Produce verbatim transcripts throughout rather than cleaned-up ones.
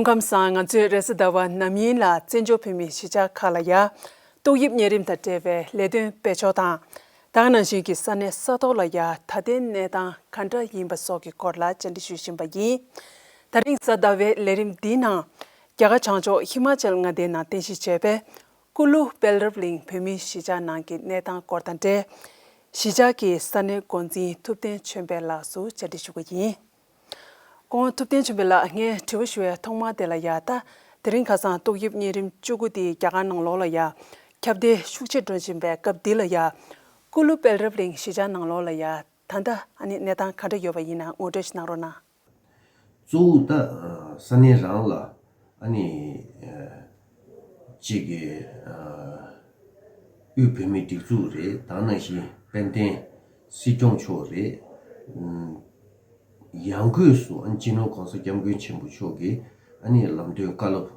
ཁམས་བཟང་། ང་ཚོས་རེས་གཟའ་ཟླ་བ་ནམ་ཡིན་ལ་བཙན་བྱོལ་བོད་མིའི་གཞིས་ཆགས་ཁག་ལ་ཡ་ཏོག་དབྱིབས་གཉན་རིམས་དང་འབྲེལ་བའི་ལས་དོན་སྤེལ་ཕྱོགས་དང་། ད་ག་ནང་བཞིན་གྱི་ས་གནས་ས་ཐོག་ལ་ཡ་ད་ལྟའི་གནས་སྟངས་ག་འདྲ་ཡིན་པ་སོགས་ཀྱི་སྐོར་ལ་བཅར་འདྲི་ཞུ་བཞིན་པ་ཡིན། ད་རིང་གཟའ་ཟླ་བའི་ལས་རིམ་འདིའི་ནང་རྒྱ་གར་བྱང་ཕྱོགས་ཧི་མ་ཅལ་མངའ་སྡེའི་ནང་རྟེན་གཞི་བྱས་པའི་ཀུ་ལུ་དཔལ་རབ་གླིང་བོད་མིའི་གཞིས་ཆགས་ནང་གི་གནས་སྟངས་སྐོར་དང་འབྲེལ། གཞིས་ཆགས་ཀྱི་ས་གནས་འགོ་འཛིན་ཐུབ་བསྟན་ཆོས་འཕེལ་ལགས་སུ་བཅར་འདྲི་ཞུ་གི་ཡིན། སྐུ་ངོ་ཐུབ་བསྟན་ཆོས་འཕེལ་ལགས། ངས་དྲི་བ་ཞུ་བའི་ཐོག་མ་དེ་ལ་ཡ། ད་དེ་རིང་ཁ་སང་ཏོག་དབྱིབས་གཉན་རིམས་བཅུ་དགུ་དེ་རྒྱ་གར་ནང་ལོགས་ལ་ཡ་ཁྱབ་གདལ་ཤུགས་ཆེ་འགྲོ་བཞིན་པའི་སྐབས་འདི་ལ་ཡ། ཀུ་ལུ་དཔལ་རབ་གླིང་གཞིས་ཆགས་ནང་ལོགས་ལ་ཡ་ད་ལྟ་ཨ་ནི་གནས་སྟངས་ག་འདྲ་ཡོད་པ་ཡིན་ན་ངོ་སྤྲོད་ཞིག་གནང་རོགས་གནང་། གཙོ་བོ་ད་ས་གནས་རང་ལ་ཨ་ནི་གཅིག་གི་དབུས་བོད་མིའི་སྒྲིག་འཛུགས་རེད། ད་ནང་བཞིན་དཔལ་ལྡན་སྲིད་སྐྱོང་མཆོག་རེད། ཡང་སྒོས་སུ་ཨ་ནི་སྤྱི་ནོར་༸གོང་ས་༸སྐྱབས་མགོན་ཆེན་པོ་མཆོག་གིས་ཨ་ནི་ལམ་སྟོན་བཀའ་སློབ།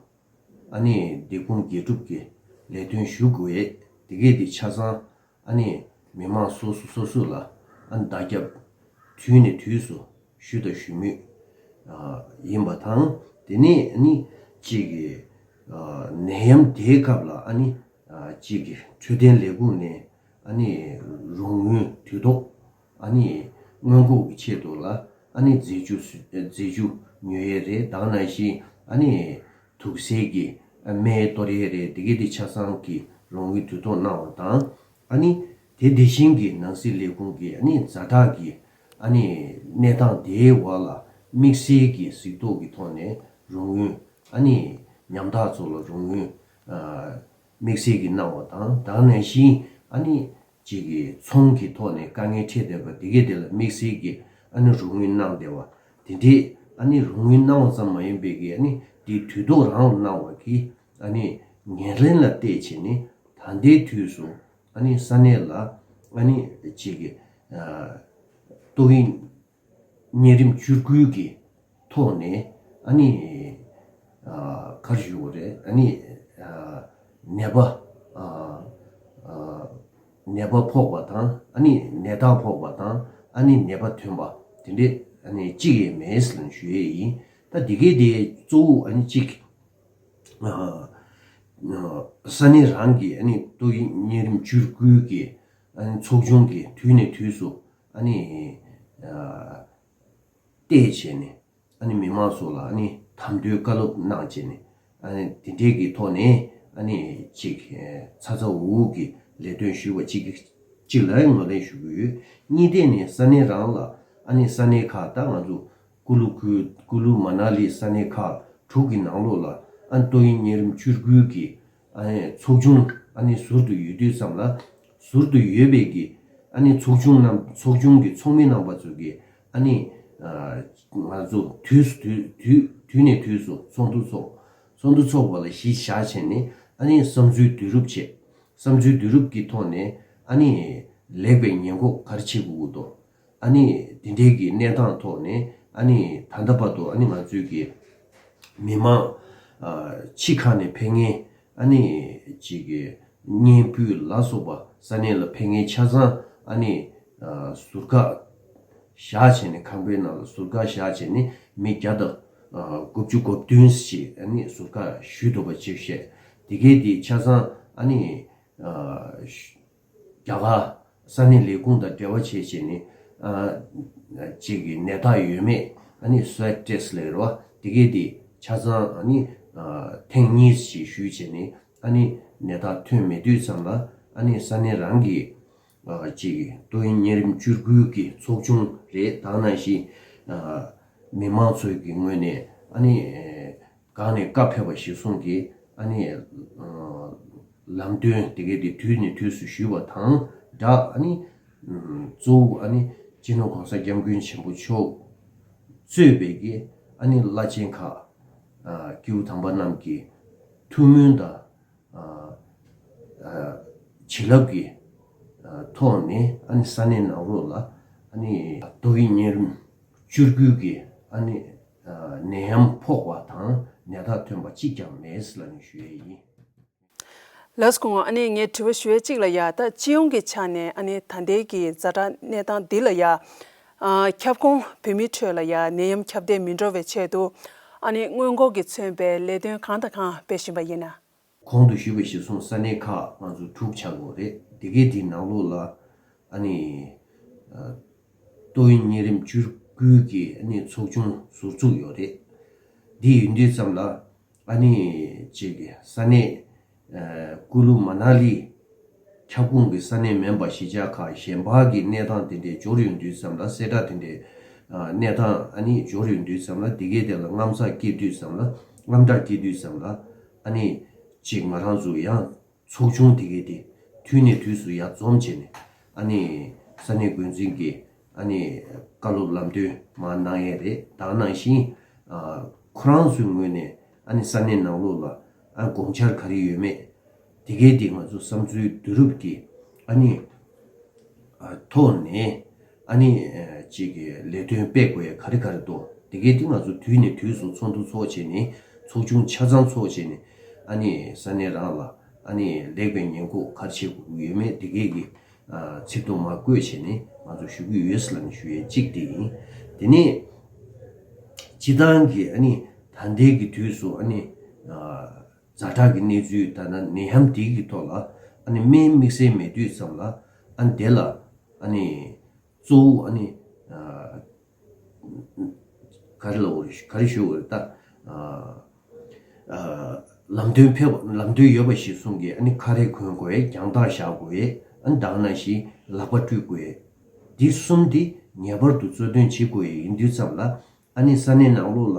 ཨ་ནི་སྡེ་ཁུངས་དགེ་སྒྲུབ་ཀྱི་ལས་དོན་ཞུ་དགོས་ཡས་དེ་གས་དེ་ཆ་ཚང་ཨ་ནི་མི་མང་སོ་སོ་སོ་སོ་ལ་ཨ་ནི་བརྡ་ཁྱབ་དུས་ནས་དུས་སུ་ཞུ་དང་ཞུ་མུས་ཡིན་པ་དང་། དེ་ནས་ཨ་ནི་གཅིག་གི་ནད་ཡམས་དེའི་སྐབས་ལ་ཨ་ནི་གཅིག་གི་འཕྲོད་བསྟེན་ལས་ཁུངས་ནས་ཨ་ནི་རོགས་དངུལ་དུས་ཐོག་ཨ་ནི་སྔོན་འགོག་གི་ཆེད་དུ་ལ་ཨ་ནི་རྫས་འགྱུར་རྫས་འགྱུར་ཉོ་ཡས་རེད། ད་ག་ནང་བཞིན་ཨ་ནི་དུག་སེལ་གྱི་སྨན་གཏོར་ཡས་རེད། དེ་གས་དེ་ཆ་ཚང་གི་རོགས་དངུལ་དུས་ཐོག་གནང་བ་དང་། ཨ་ནི་དེ་དེ་བཞིན་གྱི་ནང་སྲིད་ལས་ཁུངས་ཀྱི་ཨ་ནི་ཛ་དྲག་གི་ཨ་ནི་གནས་སྟངས་དེའི་འོག་ལ་དམིགས་བསལ་གྱི་གཟིགས་རྟོག་གི་ཐོག་ནས་རོགས་དངུལ་ཨ་ནི་ཉམ་ཐག་ཚོ་ལ་རོགས་དངུལ་དམིགས་བསལ་གྱི་གནང་བ་དང་། ད་ག་ནང་བཞིན་ཨ་ནི་གཅིག་གི་ཚོང་གི་ཐོག་ནས་དཀའ་ངལ་འཕྲད་བསྡད་པ་དེ་གས་དེ་ལ་དམིགས་བསལ་གྱི་ཨ་ནི་རོགས་དངུལ་གནང་བསྡད་པ་དེ་འདྲས། ཨ་ནི་རོགས་དངུལ་གནང་བ་ཙམ་མ་ཡིན་པའི་གི་ཨ་ནི་དེ་དུས་ཐོག་རང་ལ་གནང་བ་གི་ཨ་ནི་ཉེར་ལེན་ལ་བལྟས་བྱས་ནས་ད་ལྟའི་དུས་སུ་ཨ་ནི་ས་གནས་ལ་ཨ་ནི་གཅིག་གི་ཏོག་དབྱིབས་གཉན་རིམས་བཅུ་དགུ་གི་ཐོག་ནས་ཨ་ནི་ག་རེ་ཞུ་དགོས་རེད། ཨ་ནི་ནད་པ་ནད་པ་ཕོག་པ་དང་ཨ་ནི་ནད་རྟགས་ཕོག་པ་དང་ཨ་ནི་ནད་པ་ཐོན་པ་དེ་འདྲས་ཨ་ནི་གཅིག་ཡས་མེད་ཟེར་ནས་ཞུ་ཡས་ཡིན། ད་འདི་གས་དེ་གཙོ་བོ་ཨ་ནི་གཅིག་ས་གནས་རང་གི་ཨ་ནི་ཏོག་དབྱིབས་གཉན་རིམས་བཅུ་དགུ་གི་ཨ་ནི་ཚོགས་ཆུང་གི་དུས་ནས་དུས་སུ་ཨ་ནི་བལྟས་བྱས་ནས་ཨ་ནི་མི་མང་ཚོ་ལ་ཨ་ནི་དམ་དོན་བཀའ་སློབ་གནང་བྱས་ནས་ཨ་ནི་དེ་འདྲས་ཀྱི་ཐོག་ནས་ཨ་ནི་གཅིག་ཚ་ཚ་འུར་འུར་གྱི་ལས་དོན་ཞུས་པ་གཅིག་གཅིག་ལ་ངོས་ལེན་ཞུ་གི་ཡོད། གཉིས་ཐད་ནས་ས་གནས་རང་ལ་ཨ་ནི་ས་གནས་ཁག་ད་ང་ཚོ་ཀུ་ལུ་ཁུལ་ཀུ་ལུ་མ་ན་ལི་ས་གནས་ཁག་དྲུག་གི་ནང་ལོགས་ལ་ཨ་ནི་ཏོག་དབྱིབས་གཉན་རིམས་བཅུ་དགུ་གི་ཨ་ནི་ཚོགས་ཆུང་ཨ་ནི་ཟུར་དུ་ཡོད་དུས་ཙམ་ལ་ཟུར་དུ་ཡོད་པའི་གི་ཨ་ནི་ཚོགས་ཆུང་རྣམས་ཚོགས་ཆུང་གི་ཚོགས་མི་རྣམ་པ་ཚོ་གི་ཨ་ནི་ང་ཚོ་དུས་སུ་དུས་དུས་དུས་ནས་དུས་སུ་ཚོགས་འདུ་ཚོགས། ཚོགས་འདུ་ཚོགས་པ་ལ་གཞི་བཞག་བྱས་ནས་ཨ་ནི་བསམ་ཚུལ་བསྡུ་རུབ་བྱས། བསམ་ཚུལ་བསྡུ་རུབ་ཀྱི་ཐོག་ནས་ཨ་ནི་ལེགས་པའི་ཉེས་འགོག་ག་རེ་བྱེད་དགོས་ཀྱི་འདུག་ཨ་ནི་དེ་འདྲའི་གི་གནས་སྟངས་ཐོག་ནས་ཨ་ནི་ད་ལྟ་བར་དུ་ཨ་ནི་ང་ཚོའི་གི་མི་མང་ཕྱི་ཁ་ནས་ཕེབས་མཁན་ཨ་ནི་གཅིག་གི་གཉེན་སྤུན་ལ་སོགས་པ་ས་གནས་ལ་ཕེབས་མཁན་ཆ་ཚང་ཨ་ནི་ཟུར་བཀག་བཞག་བྱས་ནས་ཁང་པའི་ནང་ལ་ཟུར་བཀག་བཞག་བྱས་ནས་མི་བརྒྱ་དང་དགུ་བཅུ་གོ་བདུན་ཞིག་ཨ་ནི་ཟུར་བཀག་ཞུས་འདུག་པ་གཅིག་བཤད། དེ་གས་དེ་ཆ་ཚང་ཨ་ནི་རྒྱ་གར་ས་གནས་ལས་ཁུངས་དང་འབྲེལ་བ་བྱས་བྱས་ནས་ཨ་གཅིག་གི་ནད་རྟགས་ཡོད་མེད་ཨ་ནི་སུའེབ་ཊེ་སི་ལབ་རེད་བ། དེ་གས་དེ་ཆ་ཚང་ཨ་ནི་ཐེངས་གཉིས་ཞིག་ཞུས་བྱས་ནས་ཨ་ནི་ནད་རྟགས་ཐོན་མེད་དུས་ཙམ་ལ་ཨ་ནི་ས་གནས་རང་གི་ཨ་གཅིག་གི་ཏོག་དབྱིབས་གཉན་རིམས་བཅུ་དགུ་གི་ཚོགས་ཆུང་རེད། ད་ག་ནང་བཞིན་ཨ་མི་མང་ཚོའི་གི་ངོས་ནས་ཨ་ནི་གང་ནས་བཀའ་ཕེབས་པ་གཞིར་བཟུང་གིས་ཨ་ནི་ཨ་ལམ་སྟོན་དེ་གས་དེ་དུས་ནས་དུས་སུ་ཞུས་པ་དང་སྦྲགས། ཨ་ནི་ཨ་གཙོ་བོ་ཨ་ནི་སྤྱི་ནོར་༸གོང་ས་༸སྐྱབས་མགོན་ཆེན་པོ་མཆོག་གཙོས་པའི་གི་ཨ་ནི་བླ་ཆེན་ཁག་ཨ་སྐྱེས་བུ་དམ་པ་རྣམས་ཀྱི་ཐུགས་སྨོན་དང་ཨ་ཨ་བྱིན་རླབས་ཀྱི་ཨ་ཐོག་ནས་ཨ་ནི་ས་གནས་ནང་ལོགས་ལ་ཨ་ནི་ཏོག་དབྱིབས་གཉན་རིམས་བཅུ་དགུ་གི་ཨ་ནི་ཨ་ནད་ཡམས་ཕོག་པ་དང་ནད་རྟགས་ཐོན་པ་གཅིག་ཀྱང་མེད་ཟེར་ལབ་ནས་ཞུ་ཡས་ཡིན། ལགས་སོ། སྐུ་ངོ། ཨ་ནི་ངས་དྲི་བ་ཞུ་ཡས་གཅིག་ལ་ཡ། ད་སྤྱི་ཡོངས་ཀྱི་ཆ་ནས་ཨ་ནི་ད་ལྟའི་གི་ཛ་དྲག་གནས་སྟངས་འདི་ལ་ཡ། ཨ་ཁྱབ་ཁོངས་བོད་མིའི་ཁྲོད་ལ་ཡ་ནད་ཡམས་ཁྱབ་གདལ་མི་འགྲོ་བའི་ཆེད་དུ། ཨ་ནི་སྔོན་འགོག་གིས་མཚོན་པའི་ལས་དོན་གང་དང་གང་སྤེལ་བཞིན་པ་ཡིན་ན། གོང་དུ་ཞུས་པ་གཞིར་བཟུང་ས་གནས་ཁག་ང་ཚོ་དྲུག་ཆགས་ཡོད་རེད། དེ་གའི་དེའི་ནང་ལོགས་ལ་ཨ་ནི་ཏོག་དབྱིབས་གཉན་རིམས་བཅུ་དགུ་གི་ཨ་ནི་ཚོགས་ཆུང་ཟུར་བཙུགས་ཡོད་རེད། འདི་ཡིན་དུས་ཙམ་ལ་ཨ་ནི་ཅིག་ས་གནས་ཀུ་ལུ་མ་ན་ལི་ཁྱབ་ཁོངས་ཀྱི་ས་གནས་མིན་པ་གཞིས་ཆགས་ཁག་གཞན་པ་གི་གནས་སྟངས་དེ་འདྲའི་འབྱོར་ཡོང་དུས་ཙམ་ལ། གསལ་བསྒྲགས་དེ་འདྲའི་གནས་སྟངས་ཨ་ནི་འབྱོར་ཡོང་དུས་ཙམ་ལ། དེ་གའི་དེ་ལ་རྔམ་ཚ་སྐྱེས་དུས་ཙམ་ལ། རྔམ་སྐྲག་སྐྱེས་དུས་ཙམ་ལ་ཨ་ནི་ཅིག་ང་རང་ཚོ་ཡང་ཚོགས་ཆུང་དེ་གའི་དེ་དུས་ནས་དུས་སུ་ཡར་འཛོམས་བྱས་ནས། ཨ་ནི་ས་གནས་འགོ་འཛིན་གྱིས་ཨ་ནི་བཀའ་སློབ་ལམ་སྟོན་མར་གནང་ཡས་རེད། དེ་ནང་བཞིན་ཨ་ཁོ་རང་ཚོའི་ངོས་ནས་ཨ་ནི་ས་གནས་ནང་ལོགས་ལ་ཨ་དགོངས་འཆར་ག་རེ་ཡོད་མེད། དེ་གའི་དེ་ང་ཚོ་བསམ་ཚུལ་བསྡུ་རུབ་ཀྱིས་ཨ་ནི་ཨ་ཐོག་ནས་ཨ་ནི་ཨ་ཅིག་གི་ལས་དོན་སྤེལ་དགོས་ཡས་ག་རེ་ག་རེ་འདུག་དེ་གའི་དེ་ང་ཚོ་དུས་ནས་དུས་སུ་ཚོགས་འདུ་ཚོགས་བྱས་ནས། ཚོགས་ཆུང་ཆ་ཚང་ཚོགས་བྱས་ནས། ཨ་ནི་ས་གནས་རང་ལ་ཨ་ནི་ལེགས་པའི་ཉེས་འགོག་ག་རེ་བྱེད་དགོས་ཀྱི་ཡོད་མེད། དེ་གའི་གི་ཨ་ཚིག་ཐོ་མར་བཀོད་བྱས་ནས་ང་ཚོ་ཞུ་གི་ཡོད་ཟེར་ལབ་ནས་ཞུ་ཡས་གཅིག་དེ་ཡིན། དེ་ནས་སྤྱི་བཏང་གི་ཨ་ནི་ད་ལྟའི་གི་དུས་སུ་ཨ་ནི་ཨ་ཛ་དྲག་གི་གནས་ཚུལ། ད་ནད་ཡམས་འདི་གི་ཐོག་ལ་ཨ་ནི་སྨན་དམིགས་བསལ་མེད་དུས་ཙམ་ལ། ཨ་ནི་དེ་ལ་ཨ་ནི་གཙོ་བོ་ཨ་ནི་ཨ་ག་རེ་ལབ་དགོས་རེད། ག་རེ་ཞུ་དགོས་རེད། ད་ཨ་ཨ་ལམ་སྟོན་ཕེབས། ལམ་སྟོན་ཡོད་པ་གཞིར་བཟུང་གིས་ཨ་ནི་ཁ་རས་གོན་དགོས་ཡས། རྒྱང་ཐག་བཞག་དགོས་ཡས། ཨ་ནི་དེ་ནང་བཞིན་ལག་པ་བཀྲུ་དགོས་ཡས། འདི་གསུམ་འདི་ངེས་པར་དུ་གཙོ་དོན་བྱེད་དགོས་ཡས་ཡིན་དུས་ཙམ་ལ། ཨ་ནི་ས་གནས་ནང་ལོགས་ལ་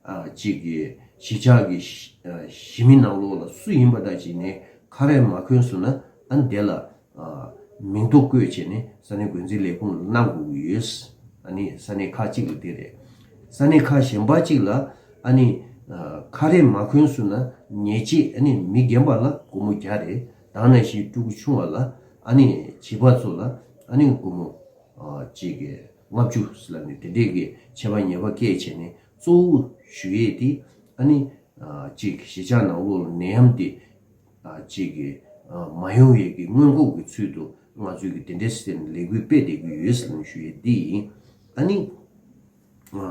ཨ་ཅིག་གི་གཞིས་ཆགས་ཀྱི་གཞི་ཨ་གཞི་མི་ནང་ལོགས་ལ་སུ་ཡིན་པ་འདྲ་ཅིག་ནས་ཁ་རས་མ་གོན་སོང་ན། ཨ་ནི་དེ་ལ་ཨ་མིང་ཐོ་བཀོད་བྱས་ནས་ས་གནས་འགོ་འཛིན་ལས་ཁུངས་ལ་གནང་དགོས་ཀྱི་ཡོད། ཨ་ནི་ས་གནས་ཁག་ཅིག་ལ་དེ་རེད། ས་གནས་ཁག་གཞན་པ་ཅིག་ལ་ཨ་ནི་ཨ་ཁ་རས་མ་གོན་སོང་ན་ཉེས་ཆད། ཨ་ནི་མི་རྒན་པ་ལ་སྒོར་མོ་བརྒྱ་རེད། དེ་ནང་བཞིན་ཕྲུ་གུ་ཆུང་བ་ལ། ཨ་ནི་བྱིས་པ་ཚོ་ལ་ཨ་ནི་སྒོར་མོ་ཨ་གཅིག་གི་ལྔ་བཅུ་ཟེར་ལབ་ནས་དེ་འདྲས་ཀྱི་ཆད་པ་ཉེས་པ་བཀལ་བྱས་ནས། གཙོ་བོ་ཞུ་ཡས་དེ་ཨ་ནི་ཨ་གཅིག་གཞིས་ཆགས་ནང་ལོགས་ལ་ནད་ཡམས་དེ་ཨ་གཅིག་གི་ཨ་མ་ཡོང་ཡས་ཀྱི་སྔོན་འགོག་གི་ཚུལ་དུ་ང་ཚོས་ཀྱི་དེ་འདྲས་ཟེར་ནས་ལས་འགུལ་སྤེལ་བསྡད་ཀྱི་ཡོད་ཟེར་ནས་ཞུ་ཡས་འདི་ཡིན། ཨ་ནི་ཨ་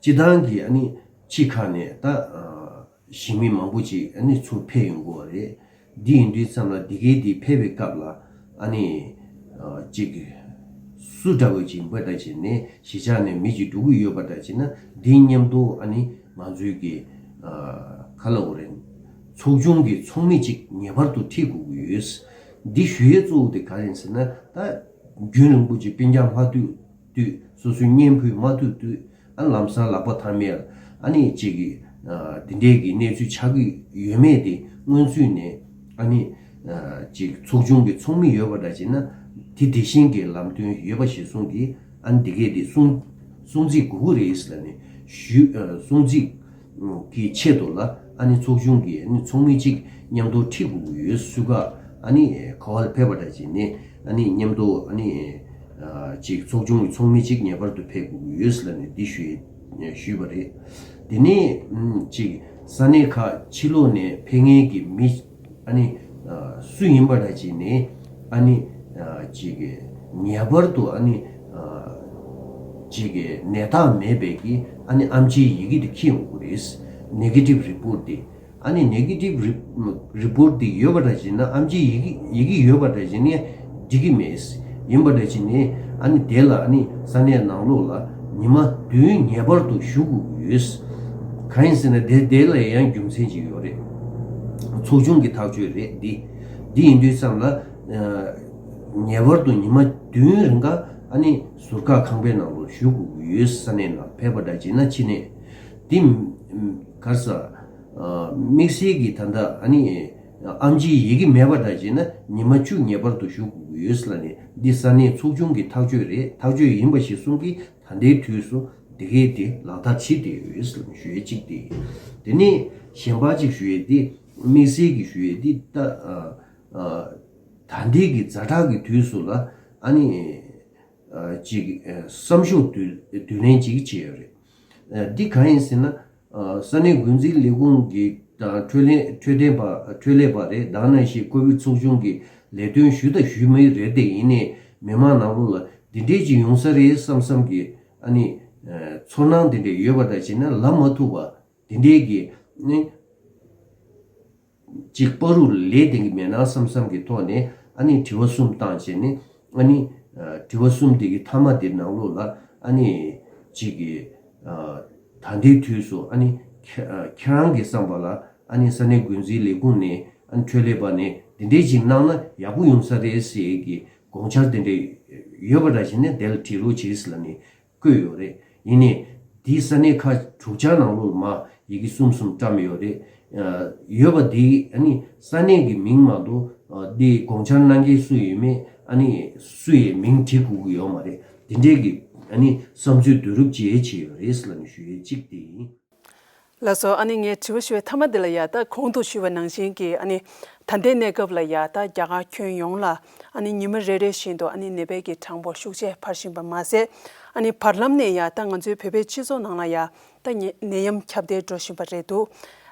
སྤྱི་བཏང་གི་ཨ་ནི་ཕྱི་ཁ་ནས་ད་ཨ་གཞིས་མི་མང་པོ་ཅིག་ཨ་ནི་ཚུར་ཕེབས་ཡོང་གི་ཡོད་རེད། འདི་ཡིན་དུས་ཙམ་ལ་འདི་གའི་འདི་ཕེབས་པའི་སྐབས་ལ་ཨ་ནི་ཨ་ཅིག་སུ་འདྲ་བོ་ཅིག་ཡིན་པ་འདྲ་བྱས་ནས་གཞིས་ཆགས་ནས་མི་ཅིག་འགྲོ་གི་ཡོད་པ་འདྲ་བྱས་ན། འདི་མཉམ་དུ་ཨ་ནི་ང་ཚོའི་གི་ཨ་ག་ལབ་དགོས་རེད། ཚོགས་ཆུང་གི་ཚོགས་མི་ཅིག་ངེས་པར་དུ་ཁྲིད་དགོས་ཀྱི་ཡོད། འདི་ཞུ་ཡས་གཙོ་བོ་དེ་ག་རེ་ཡིན་ཟེར་ན། ད་རྒྱུན་རིང་པོ་ཅིག་སྤུན་ཀྱག་མ་ཐུག་དུས། སོ་སོའི་གཉེན་ཕུད་མ་ཐུག་དུས། ཨ་ལམ་སང་ལག་པ་ཐ་མལ། ཨ་ནི་ཅིག་གི་ཨ་དེ་འདྲའི་གི་གནས་ཚུལ་ཆགས་ཀྱི་ཡོད་མེད་དེ་སྔོན་ཚུད་ནས། ཨ་ནི་ཨ་ཅིག་ཚོགས་ཆུང་གི་ཚོགས་མི་ཡོད་པ་འདྲ་བྱས་ན། དེ་དེ་བཞིན་གྱི་ལམ་སྟོན་ཡོད་པ་གཞིར་བཟུང་གིས། ཨ་ནི་འདི་གས་དེ་སྲུང་སྲུང་བརྩི་དགོས་ཀྱི་རེད་ཟེར་ནས་ཞུ། ཨ་སྲུང་བརྩི་གི་ཆེད་དུ་ལ་ཨ་ནི་ཚོགས་ཆུང་གི་ཨ་ནི་ཚོགས་མི་གཅིག་མཉམ་དུ་ཁྲིད་དགོས་ཀྱི་ཡོད། སུ་ག་ཨ་ནི་ག་བ་ལ་ཕེབས་པ་འདྲ་བྱས་ནས། ཨ་ནི་མཉམ་དུ་ཨ་ནི་ཨ་ཅིག་ཚོགས་ཆུང་གི་ཚོགས་མི་གཅིག་ངེས་པར་དུ་ཕེབས་དགོས་ཀྱི་ཡོད་ཟེར་ལབ་ནས་འདི་ཞུས་ཞུས་པ་རེད། དེ་ནས་ཨམ་ཅིག་ས་གནས་ཁག་ཕྱི་ལོགས་ནས་ཕེབས་མཁན་གྱི་མི་ཨ་ནི་ཨ་སུ་ཡིན་པ་འདྲ་བྱས་ནས། ཨ་ནི་ཨ་ཅིག་ངེས་པར་དུ་ཨ་ནི་ཨ་ཅིག་ནད་རྟགས་མེད་པའི་གི་ཨ་ནི་ཨེམ་ཆིའི་ཡི་གེ་དེ་འཁྱེར་ཡོང་དགོས་རེད། ནེ་གེ་ཊིབ་རི་པོར་ཊི་དེ། ཨ་ནི་ནེ་གེ་ཊིབ་རི་རི་པོར་ཊི་དེ་ཡོད་པ་འདྲ་བྱས་ན། ཨེམ་ཆིའི་ཡི་གེ་ཡི་གེ་ཡོད་པ་འདྲ་བྱས་ན་འགྲིག་གི་མེད། ཡིན་པ་འདྲ་བྱས་ན་ཨ་ནི་དེ་ལ་ཨ་ནི་ས་གནས་ནང་ལོགས་ལ་ཉི་མ་བདུན་ངེས་པར་དུ་བཞུགས་དགོས་ཀྱི་ཡོད། གང་ཡིན་ཟེར་ན་དེ་དེ་ལ་ཡང་རྒྱུ་མཚན་ཅིག་ཡོད་རེད། ཚོགས་ཆུང་གི་ཐག་གཅོད་རེད་འདི། འདི་ཡིན་དུས་ཙམ་ལ་ཨ་ངེས་པར་དུ་ཉི་མ་བདུན་རིང་ག་ཨ་ནི་ཟུར་བཀག་ཁང་པའི་ནང་ལོགས་བཞུགས་དགོས་ཀྱི་ཡོད། ས་གནས་ནང་ཕེབས་པ་འདྲ་བྱས་ན། ཕྱི་ནས་འདི་ག་རེ་ཟ། ཨ་དམིགས་བསལ་གྱི་ད་ལྟ་ཨ་ནི་ཨེམ་ཆིའི་ཡི་གེ་མེད་པ་འདྲ་བྱས་ན་ཉི་མ་བཅུ་ངེས་པར་དུ་བཞུགས་དགོས་ཀྱི་ཡོད་ཟེར་ལབ་ནས། འདི་ས་གནས་ཚོགས་ཆུང་གི་ཐག་གཅོད་རེད། ཐག་གཅོད་ཡིན་པ་གཞིར་བཟུང་གིས་ད་ལྟའི་དུས་སུ་འདི་གས་དེ་ལག་བསྟར་བྱེད་བསྡད་ཡོད་ཟེར་ལབ་ནས་ཞུ་ཡས་གཅིག་དེ་ཡིན། དེ་ནས་གཞན་པ་གཅིག་ཞུ་ཡས་དེ། དམིགས་བསལ་གྱི་ཞུ་ཡས་དེ་ད་ཨ་ཨ་ད་ལྟའི་གི་ཛ་དྲག་གི་དུས་སུ་ལ་ཨ་ནི་ཨ་ཅིག་ཨ་བསམ་ཤོག་བསྡུ་བསྡུ་ལེན་ཅིག་བྱས་ཡོད་རེད། ཨ་འདི་གང་ཡིན་ཟེར་ན། ཨ་ས་གནས་འགོ་འཛིན་ལས་ཁུངས་ཀྱི་དང་འཕྲོད་ལས་འཕྲོད་བསྟེན་པ་འཕྲོད་ལས་པ་རེད། དེ་ནང་བཞིན་ཀོ་བིཌ་ཚོགས་ཆུང་གི་ལས་དོན་ཞུ་དང་ཞུ་མུས་རེད་དེ། ཡིན་ནའི་མི་མང་ནང་ལོགས་ལ་འདི་འདྲས་ཅིག་ཡོང་ས་རེད་བསམ་བསམ་གྱི་ཨ་ནི་ ཚོར་སྣང་དེ་འདྲ་ཡོད་པ་འདྲ་བྱས་ན་ལབ་མ་ཐུབ་པ་དེ་འདྲའི་གི་ནི། གཅིག་བར་དུ་ལས་དེ་གི་མེད་ན་བསམ་བསམ་གི་ཐོག་ནས་ཨ་ནི་དྲི་བ་གསུམ་བཏང་བྱས་ནས་ཨ་ནི་དྲི་བ་གསུམ་དེ་གི་མཐའ་མ་དེ་ནང་ལོགས་ལ་ཨ་ནི་གཅིག་གི་ད་ལྟའི་དུས་སུ་ཨ་ནི་ཁྱེད་རང་གི་བསམ་པ་ལ་ཨ་ནི་ས་གནས་འགོ་འཛིན་ལས་ཁུངས་ནས་ཨ་ནི་འཕྲོད་ལས་པ་ནས་དེ་འདྲའི་ཅིག་གནང་ན་ཡག་པོ་ཡོང་ས་རེད་ཟེར་གི་དགོངས་འཆར་དེ་འདྲ་ཡོད་པ་འདྲ་བྱས་ནས་དེ་ལ་དྲི་རོགས་བྱེད་ཟེར་ལབ་ནས། བཀོད་ཡོད་རེད། ཡིན་ནའི་དེའི་ས་གནས་ཁག་དྲུག་ཅར་ནང་ལོགས་ལ་མ་ཡི་གེ་གསུམ་གསུམ་བཀྲམ་ཡོད་རེད། ཡོད་པ་དེ་ཨ་ནི་ས་གནས་ཀྱི་མིང་མ་གཏོགས་དེ་དགོངས་འཆར་གནང་མཁན་སུ་ཡོད་མེད་ཨ་ནི་སུ་ཡི་མིང་བྲིས་དགོས་ཀྱི་ཡོད་མ་རེད། དེ་འདྲས་ཀྱི་ཨ་ནི་བསམ་ཚུལ་བསྡུ་རུབ་བྱས་བྱས་ཡོད་རེད་ཟེར་ལབ་ནས་ཞུ་ཡས་གཅིག་དེ་ཡིན། ལགས་སོ། ཨ་ནི་ངས་དྲི་བ་ཞུ་བའི་མཐའ་མ་འདི་ལ་ཡ་ད་གོང་དུ་ཞུས་པ་ནང་བཞིན་གྱི་ཨ་ནི་ད་ལྟའི་གནས་སྐབས་ལ་ཡ་ད་རྒྱ་གར་ཁྱོན་ཡོངས་ལ་ཨ་ནི་ཉི་མ་རེ་རེ་བཞིན་དུ་ཨ་ནི་ནད་པའི་གི་གྲངས་འབོར་ཤུགས་ཆེ་འཕར་བཞིན་པ་མ་ཟད། ཨ་ནི་བར་ལམ་ནས་ཡ་ད་ང་ཚོའི་བོད་པའི་སྤྱི་ཚོགས་ནང་ལ་ཡ་ད་ནད་ནད་ཡམས་ཁྱབ་གདལ་འགྲོ་བཞིན་པ་རེད་འདུག་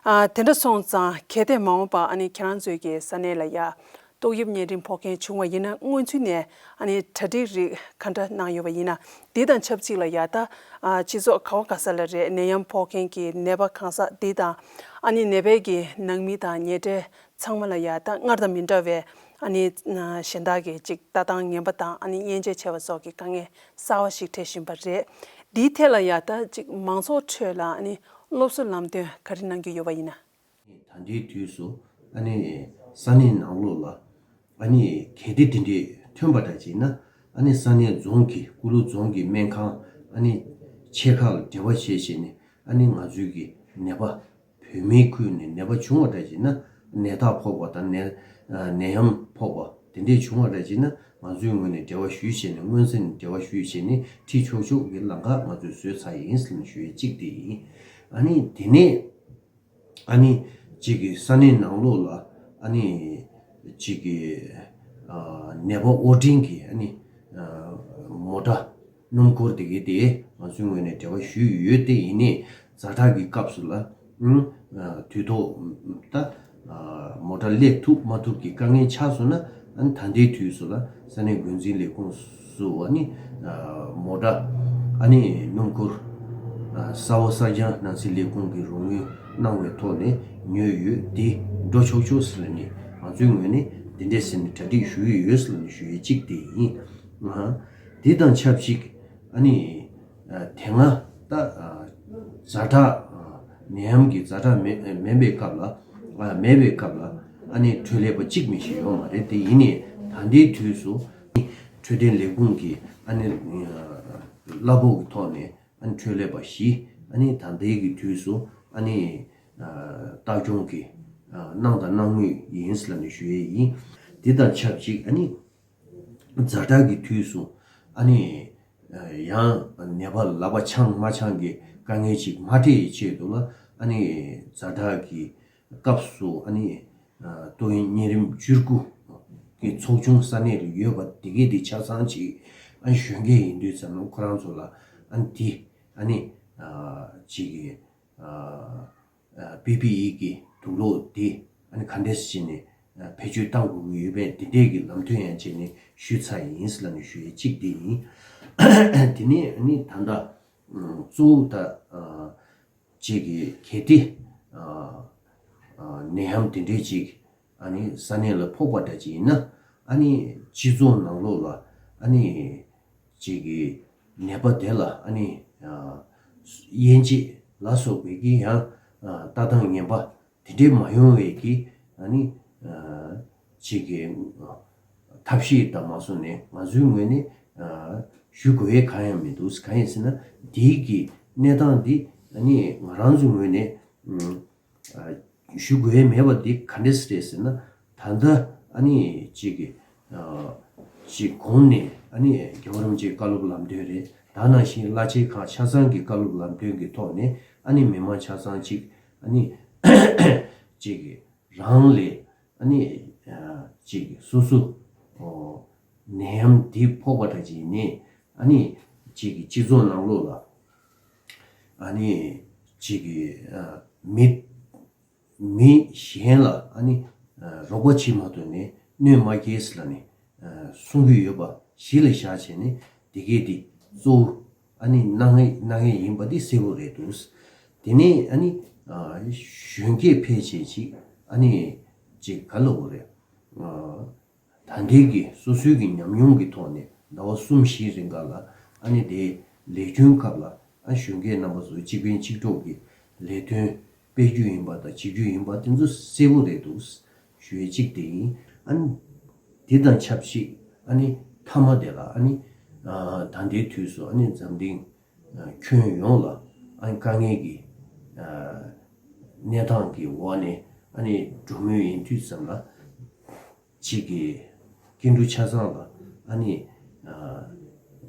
ཨ་དེ་འདྲ་སོང་ཙང་གལ་ཏེ་མ་འོངས་པ་ཨ་ནི་ཁྱེད་རང་ཚོའི་གི་ས་གནས་ལ་ཡ། ཏོག་དབྱིབས་གཉན་རིམས་ཕོག་མཁན་བྱུང་བ་ཡིན་ན་སྔོན་ཚུད་ནས་ཨ་ནི་གྲ་སྒྲིག་རིགས་ག་འདྲ་གནང་ཡོད་པ་ཡིན་ན། འདི་དང་ཆབས་ཅིག་ལ་ཡ་ད་ཨ་སྤྱི་ཚོགས་ག་བ་ག་ས་ལ་རེད་ནད་ཡམས་ཕོག་མཁན་གྱི་ནད་པ་གང་ཟག་འདི་དང་ཨ་ནི་ནད་པའི་གི་ནང་མི་དང་ཉེ་འབྲེལ་ཚང་མ་ལ་ཡ་ད་སྔར་དང་མི་འདྲ་བའི་ཨ་ནི་གཞན་དག་གི་ཅིག་ལྟ་སྟངས་ངན་པ་དང་ཨ་ནི་དབྱེ་འབྱེད་བྱས་པ་སོགས་ཀྱི་དཀའ་ངལ་གསར་བ་ཞིག་འཕྲད་བཞིན་པ་རེད། འདིའི་ཐད་ལ་ཡ་ད་ཅིག་མང་ཚོགས་ཁྲོད་ལ་ཨ་ནི་སློབ་གསོ་ལམ་སྟོན་ག་རེ་གནང་རྒྱུ་ཡོད་པ་ཡིན་ན། ད་ལྟའི་དུས་སུ་ཨ་ནི་ས་གནས་ནང་ལོགས་ལ་ཨ་ནི་གལ་ཏེ་དེ་འདྲས་ཐོན་པ་འདྲ་ཅིག་ན་ཨ་ནི་ས་གནས་རྫོང་གི་ཀུ་ལུ་རྫོང་གི་སྨན་ཁང་ཨ་ནི་ཆེ་ཁག་ལ་འབྲེལ་བ་བྱས་བྱས་ནས་ཨ་ནི་ང་ཚོའི་གི་ནད་པ་བོད་མིའི་ཁུལ་ནས་ནད་པ་བྱུང་བ་འདྲ་ཅིག་ན་ནད་རྟགས་ཕོག་པ་དང་ནད་ནད་ཡམས་ཕོག་པ་དེ་འདྲས་བྱུང་བ་འདྲ་ཅིག་ན་ང་ཚོའི་ངོས་ནས་འབྲེལ་བ་ཞུས་བྱས་ནས་སྔོན་ཚུད་ནས་འབྲེལ་བ་ཞུས་བྱས་ནས་ཁྲིད་ཆོག་ཆོག་གི་ལམ་ཁ་ང་ཚོས་བཟོས་ཚར་ཡིན་ཟེར་ནས་ཞུ་ཡས་གཅིག་དེ་ཡིན། ཨ་ནི་དེ་ནས། ཨ་ནི་གཅིག་གི་ས་གནས་ནང་ལོགས་ལ་ཨ་ནི་གཅིག་གི་ནད་པ་དབོར་འདྲེན་གྱི་ཨ་ནི་མོ་ཊ་སྣུམ་འཁོར་དེ་གའི་དེ་ང་ཚོའི་ངོས་ནས་འབྲེལ་བ་ཞུས་ཡོད། དེ་ཡིན་ནའི་ཛ་དྲག་གི་སྐབས་སུ་ལ་དུས་ཐོག་ད་མོ་ཊ་སླེབས་ཐུབ་མ་ཐུབ་ཀྱི་དཀའ་ངལ་ཆགས་སོང་ན་ཨ་ནི་ད་ལྟའི་དུས་སུ་ལ་ས་གནས་འགོ་འཛིན་ལས་ཁུངས་སུ་ཨ་ནི་མོ་ཊ་ཨ་ནི་སྣུམ་འཁོར་ཨ་ས་འོག་གསར་བརྗེ་ནང་སྲིད་ལས་ཁུངས་ཀྱིས་རོགས་དངུལ་གནང་བའི་ཐོག་ནས་ཉོས་ཡོད། དེ་འགྲོ་ཆོག་ཆོག་ཟེར་ནས་ང་ཚོའི་ངོས་ནས་དེ་འདྲས་ཟེར་ནས་གྲ་སྒྲིག་ཞུ་ཡི་ཡོད་ཟེར་ནས་ཞུ་ཡས་གཅིག་དེ་ཡིན། ཨ་དེ་དང་ཆབས་ཅིག་ཨ་ནི་ཨ་དེ་སྔ་ད་ཨ་ཛ་དྲག་ཨ་ནད་ཡམས་ཀྱི་ཛ་དྲག་མེད་མེད་པའི་སྐབས་ལ་ཨ་མེད་པའི་སྐབས་ལ་ཨ་ནི་འཕྲོད་ལས་པ་གཅིག་མི་ཞིག་ཡོད་མ་རེད། དེ་ཡིན་ནའི་ད་ལྟའི་དུས་སུ་འཕྲོད་བསྟེན་ལས་ཁུངས་ཀྱི་ཨ་ནི་གླ་ཕོགས་ཀྱི་ཐོག་ནས་ཨ་ནི་འཕྲོད་ལས་པ་བཞི་ཨ་ནི་ད་ལྟའི་གི་དུས་སུ་ཨ་ནི་ཨ་ལྟ་སྐྱོང་གི་ཨ་གནང་དང་གནང་མུས་ཡིན་ཟེར་ནས་ཞུ་ཡས་ཡིན། དེ་དང་ཆབས་ཅིག་ཨ་ནི་ཛ་དྲག་གི་དུས་སུ་ཨ་ནི་ཡང་ནད་པ་ལག་པ་འཆང་མ་འཆང་གི་དཀའ་ངལ་ཅིག་མ་འཕྲད་ཡི་ཆེད་དུ་ལ་ཨ་ནི་ཛ་དྲག་གི་སྐབས་སུ་ཨ་ནི་ཏོག་དབྱིབས་གཉན་རིམས་བཅུ་དགུ་གི་ཚོགས་ཆུང་ས་གནས་ལ་ཡོད་པ་དེ་གས་དེ་ཆ་ཚང་ཅིག་ཨ་ནི་གཞོན་སྐྱེས་ཡིན་དུས་ཙམ་ལ་ཁོ་རང་ཚོ་ལ་ཨ་ནི་དེ་ཨ་ནི་ཅིག་གི་པི་པི་ཨི་གི་དུག་སློག་དེ་ཨ་ནི་ག་འདྲས་བྱས་ནས་བེད་སྤྱོད་གཏང་དགོས་ཀྱི་ཡོད་པས་དེ་འདྲས་ཀྱི་ལམ་སྟོན་ཡང་བྱས་ནས་ཞུས་ཚར་ཡིན་ཟེར་ལབ་ནས་ཞུ་ཡས་གཅིག་དེ་ཡིན། དེ་ནས་ཨ་ནི་ད་ལྟ་གཙོ་བོ་ད་ཅིག་གི་གལ་ཏེ་ནད་ཡམས་དེ་འདྲས་ཅིག་ཨ་ནི་ས་གནས་ལ་ཕོག་པ་འདྲ་ཅིག་ཡིན་ན་ཨ་ནི་སྤྱི་ཚོགས་ནང་ལོགས་ལ་ཨ་ནི་ཅིག་གི་ནད་པ་དེ་ལ་ཨ་ནི་དབྱེ་འབྱེད་ལ་སོགས་པའི་གི་ཡང་ལྟ་སྟངས་ངན་པ་དེ་འདྲས་མ་ཡོང་བའི་གི་ཨ་ནི་ཅིག་གི་ཐབས་ཤེས་དང་མ་སོང་ནས་ང་ཚོའི་ངོས་ནས་ཞུ་དགོས་ཡས་གང་ཡང་མི་འདུག་གང་ཡིན་ཟེར་ན་དེའི་གི་གནས་སྟངས་འདི་ཨ་ནི་ང་རང་ཚོའི་ངོས་ནས་ཞུ་དགོས་ཡས་མེད་པ་འདི་ག་འདྲས་རེད་ཟེར་ན། ད་ལྟ་ཨ་ནི་ཅིག་གི་ཅིག་གོང་ནས་ཨ་ནི་རྒྱལ་བ་རིན་པོ་ཆེའི་བཀའ་སློབ་ལམ་སྟོན་རེད། ད་ནང་བཞིན་གླ་ཆའི་ཁང་ཆ་ཚང་གི་བཀའ་སློབ་ལམ་སྟོན་གྱི་ཐོག་ནས་ཨ་ནི་མི་མང་ཆ་ཚང་ཅིག་ཨ་ནི་ཅིག་གི་རང་ལས་ཨ་ནི་ཅིག་གི་སོ་སོ་ནད་ཡམས་འདི་ཕོག་པ་འདྲ་ཅིག་ནས་ཨ་ནི་ཅིག་གི་སྤྱི་ཚོགས་ནང་ལོགས་ལ་ཨ་ནི་ཅིག་གི་མི་མི་གཞན་ལ་ཨ་ནི་རོགས་པ་བྱེད་མ་ཐུབ་ནས་གནོད་མ་སྐྱེལ་ཟེར་ལབ་ནས་གསུང་གི་ཡོད་པ་གཞི་ལ་བཞག་བྱས་ནས་དེ་གས་དེ་གཙོ་བོ་ ཨ་ནི་གནང་ངེས་གནང་ངེས་ཡིན་པ་འདི་གསལ་པོ་རེད་འདུག། དེ་ནས་ཨ་ནི་ཨ་གཞོན་སྐྱེས་ཕལ་ཆེར་ཅིག་ཨ་ནི་ཅིག་ག་ལབ་དགོས་རེད། ཨ་ད་ལྟའི་གི་སོ་སོའི་གི་ཉམས་མྱོང་གི་ཐོག་ནས་ཟླ་བ་གསུམ་བཞིའི་རིང་ག་ལ་ཨ་ནི་དེའི་ལས་དོན་སྐབས་ལ་ཨ་གཞོན་སྐྱེས་རྣམ་པ་ཚོ་གཅིག་ཕན་གཅིག་གྲོགས་ཀྱི་ལས་དོན་སྤེལ་རྒྱུ་ཡིན་པ་དང་བྱེད་རྒྱུ་ཡིན་པ་དེ་ཚོ་གསལ་པོ་རེད་འདུག་ཞུ་ཡས་གཅིག་དེ་ཡིན། ཨ་ནི་དེ་དང་ཆབས་ཅིག་ཨ་ནི་མཐའ་མ་དེ་ལ་ཨ་ནི་ཨ་ད་ལྟའི་དུས་སུ་ཨ་ནི་འཛམ་གླིང་ཨ་ཁྱོན་ཡོངས་ལ་ཨ་ནི་དཀའ་ངལ་གྱི་ཨ་གནས་སྟངས་ཀྱི་འོག་ནས་ཨ་ནི་འགྲོ་མུས་ཡིན་དུས་ཙམ་ལ། གཅིག་གི་སྐྱིད་འགྲོ་ཆ་ཚང་ལ་ཨ་ནི་ཨ་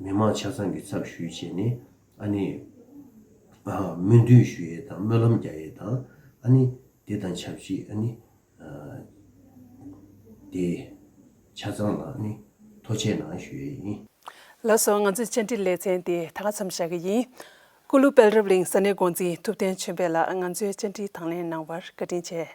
མི་མང་ཆ་ཚང་གི་ཚབ་ཞུས་བྱས་ནས་ཨ་ནི་ཨ་སྨོན་འདུན་ཞུ་ཡས་དང་སྨོན་ལམ་རྒྱག་ཡས་དང་ཨ་ནི་དེ་དང་ཆབས་ཅིག་ཨ་ནི་ཨ་དེ་ཆ་ཚང་ལ་ཨ་ནི་ཐུགས་རྗེ་གནང་ཞུ་ཡས་ཡིན། ལགས་སོ། ང་ཚོའི་བཅར་འདྲི་ལེ་ཚན་དེ་ད་ག་མཚམས་བཞག་གི་ཡིན། ཀུ་ལུ་དཔལ་རབ་གླིང་ས་གནས་འགོ་འཛིན་ཐུབ་བསྟན་ཆོས་འཕེལ་ལགས་ང་ཚོའི་བཅར་འདྲི་དང་ལེན་གནང་བར་བཀའ་དྲིན་ཆེ།